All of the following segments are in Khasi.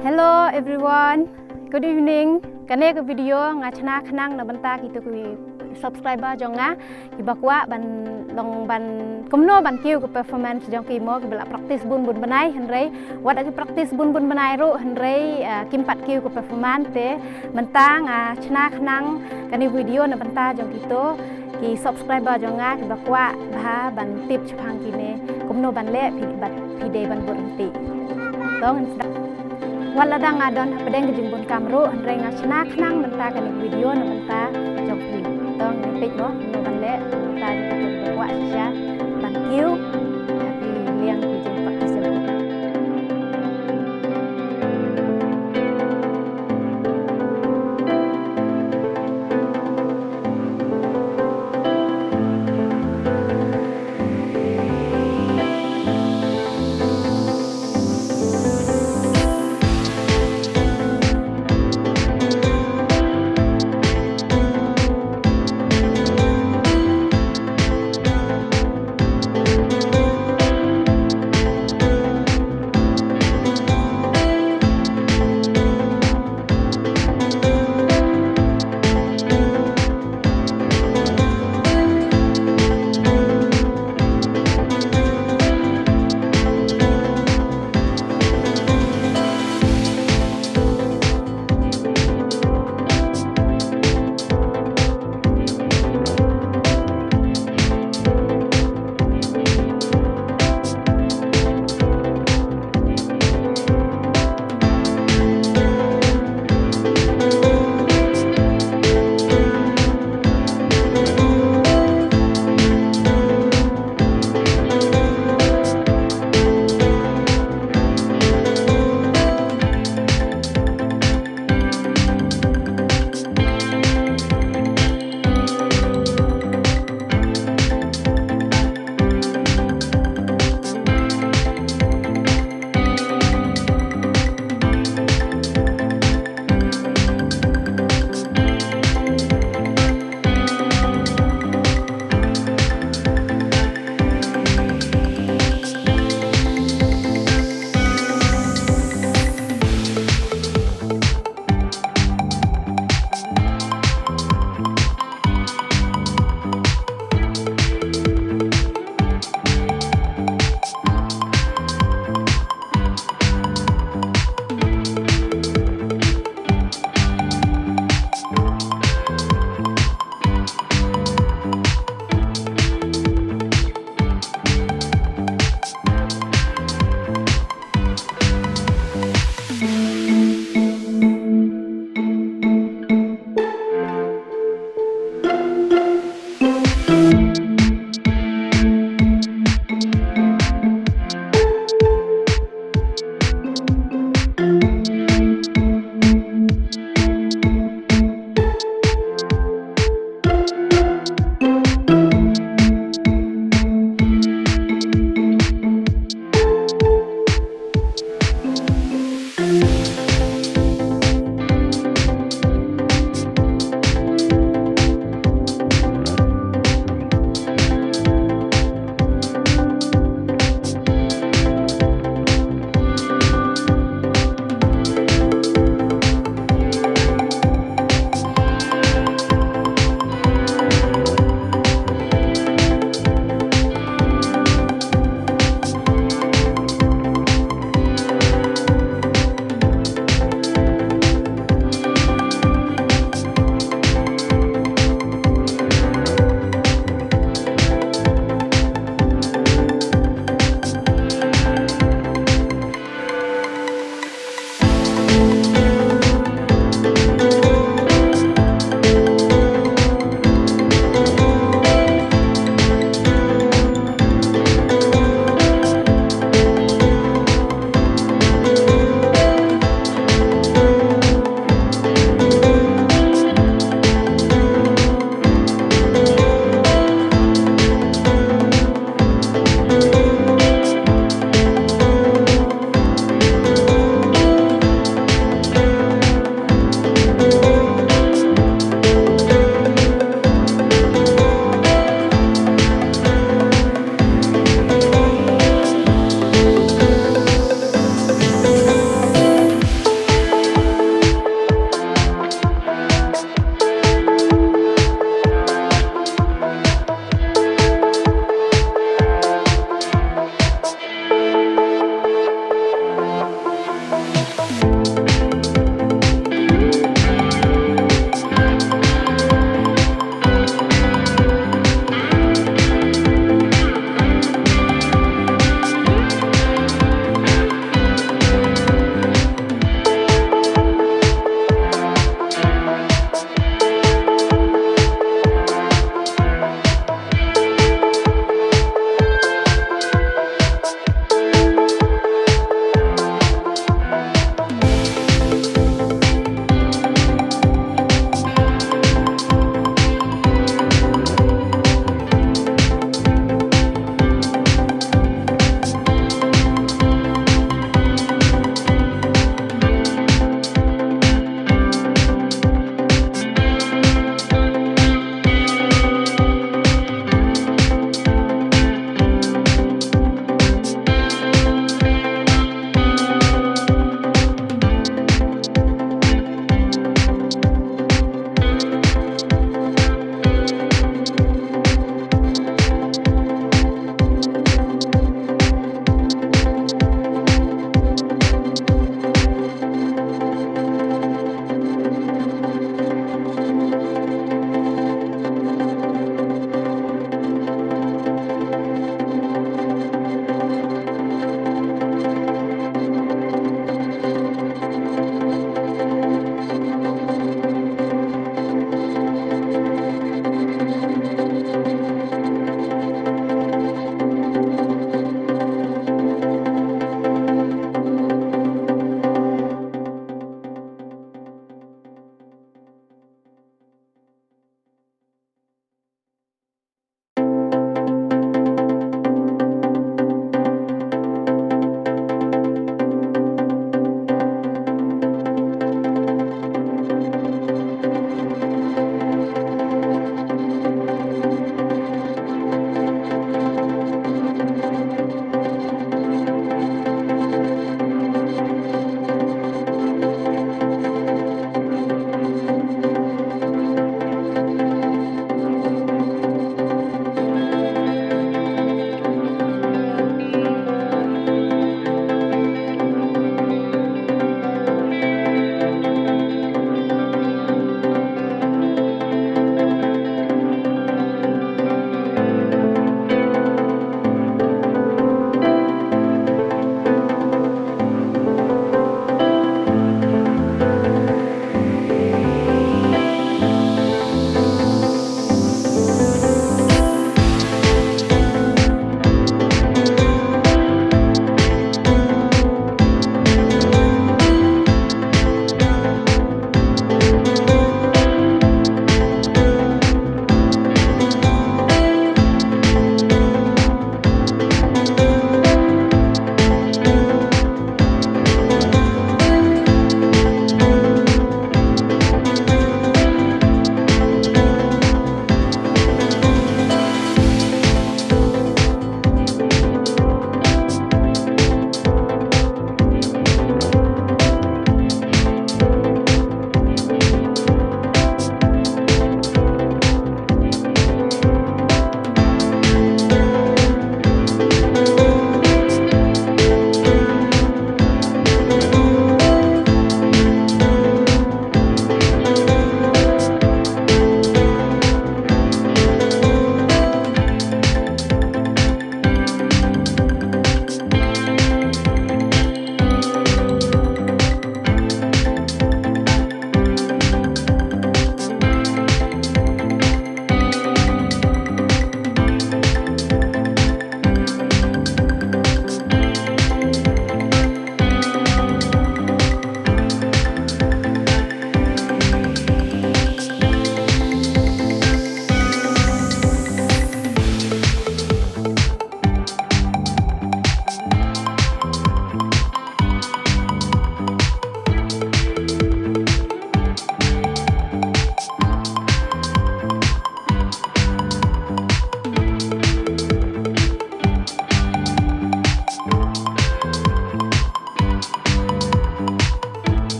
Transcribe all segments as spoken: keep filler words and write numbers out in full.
Hello everyone. Good evening. Kane ka video nga chna khnang na bynta kito ki subscriber jong nga kiba kwah ban long ban kumno ban kiew ka performance jong ki mo, kiba la practice bun bun bnai hynrei wat la ki practice bun bun bnai ruh hynrei, ah, kim pat kiew ka performance. Te mynta nga chna khnang kane video na bynta jong kito ki subscriber jong nga kiba kwah bha ban tip shaphang kine kumno ban leh phi, bad phi dei ban bud ryntih. To ngin sdang. Wat la dang nga don hapdeng ka jingbun kam ruh hynrei nga chna khnang mynta kane video na bynta jong phi. To ngin peit mo kumno ban leh mynta jong phi kiba kwah shisha ban kiew ha ki liang ki jingpractice jong phi.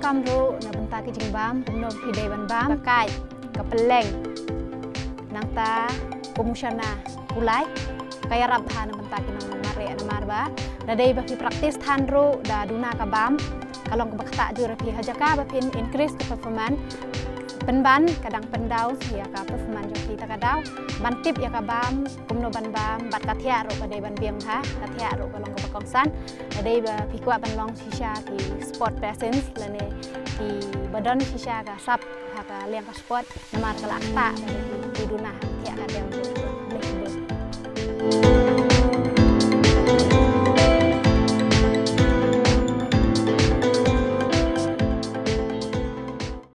Bam ruh na bynta ki jingbam, kumno phi dei ban bam. Ba kai, ka pylleng. Nangta, kumno shana, kulai. Ka ïarap bha na bynta ki nongmareh namar ba. Da dei ba phi practice than ruh, da duna ka bam. Ka long kaba ktah jur ïa phi ha jaka ba phin increase ka performance. Pynban, ka dang pyndaw, ïa ka performance jong phi ta ka daw. Ban tip ïa ka bam, kumno ban bam, bad ka thiah ruh ka dei ban biang bha, ka thiah ruh ka long kaba kongsan. Ka dei ba phi kwah ban long shisha ki sport persons, lane ki ba don shisha ka sap ha ka liang ka sport, namar ka la ktah ka dei ki duna ha ka thiah ka dei. Bleh bleh.